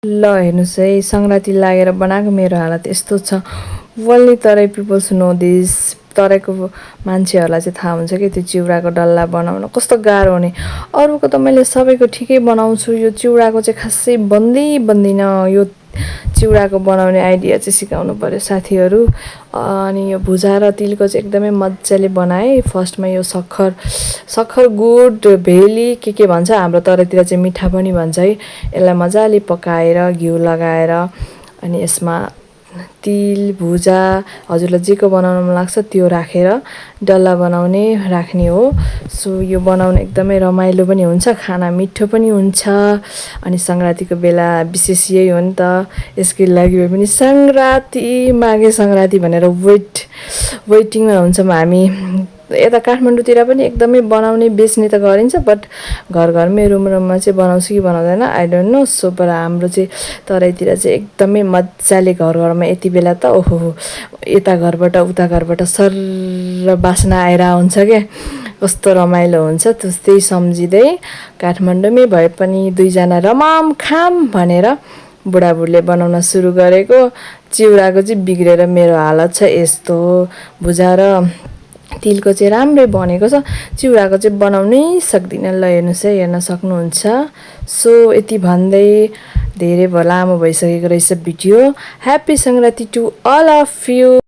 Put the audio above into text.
ल हेर्नुहोस् है, सङ्क्रान्ति लागेर बनाएको मेरो हालत यस्तो छ। Only Terai peoples know this. तराईको मान्छेहरूलाई चाहिँ थाहा हुन्छ कि त्यो चिउराको डल्ला बनाउन कस्तो गाह्रो हुने। अरूको त मैले सबैको ठिकै बनाउँछु, यो चिउराको चाहिँ खासै बन्दिनँ। यो चिउराको बनाउने आइडिया चाहिँ सिकाउनु पऱ्यो साथीहरू। अनि यो भुजा र तिलको चाहिँ एकदमै मजाले बनाएँ। फर्स्टमा यो सक्खर गुड भेली के भन्छ, हाम्रो तराईतिर चाहिँ मिठा पनि भन्छ है। यसलाई मजाले पकाएर घिउ लगाएर अनि यसमा तिल भुजा हजुरलाई जेको बनाउन मन लाग्छ त्यो राखेर डल्ला राख्ने हो। सो यो बनाउन एकदमै रमाइलो पनि हुन्छ, खाना मिठो पनि हुन्छ। अनि सङ्क्रान्तिको बेला विशेष यही हो नि त। यसकै लागि पनि सङ्क्रान्ति माघे सङ्क्रान्ति भनेर वेटिङमा हुन्छौँ हामी। यता काठमाडौँतिर पनि एकदमै बनाउने बेच्ने त गरिन्छ, बट घरमै रुममा चाहिँ बनाउँछु कि बनाउँदैन आई डोन्ट नो। सो पर हाम्रो चाहिँ तराईतिर चाहिँ एकदमै मजाले घरमा यति बेला त ओहो यता घरबाट उता घरबाट सर बास्ना आएर हुन्छ क्या, कस्तो रमाइलो हुन्छ। त्यही सम्झिँदै काठमाडौँमै भए पनि दुईजना रमाम खाम भनेर बुढाबुढीले बनाउन सुरु गरेको चिउराको चाहिँ बिग्रेर मेरो हालत छ यस्तो। भुजा र तिलको चाहिँ राम्रै बनेको छ, चिउराको चाहिँ बनाउनै सक्दिनँ। ल हेर्नुहोस् है, हेर्न सक्नुहुन्छ। सो यति भन्दै धेरै लामो भइसकेको रहेछ video. Happy Sankranti to all of you.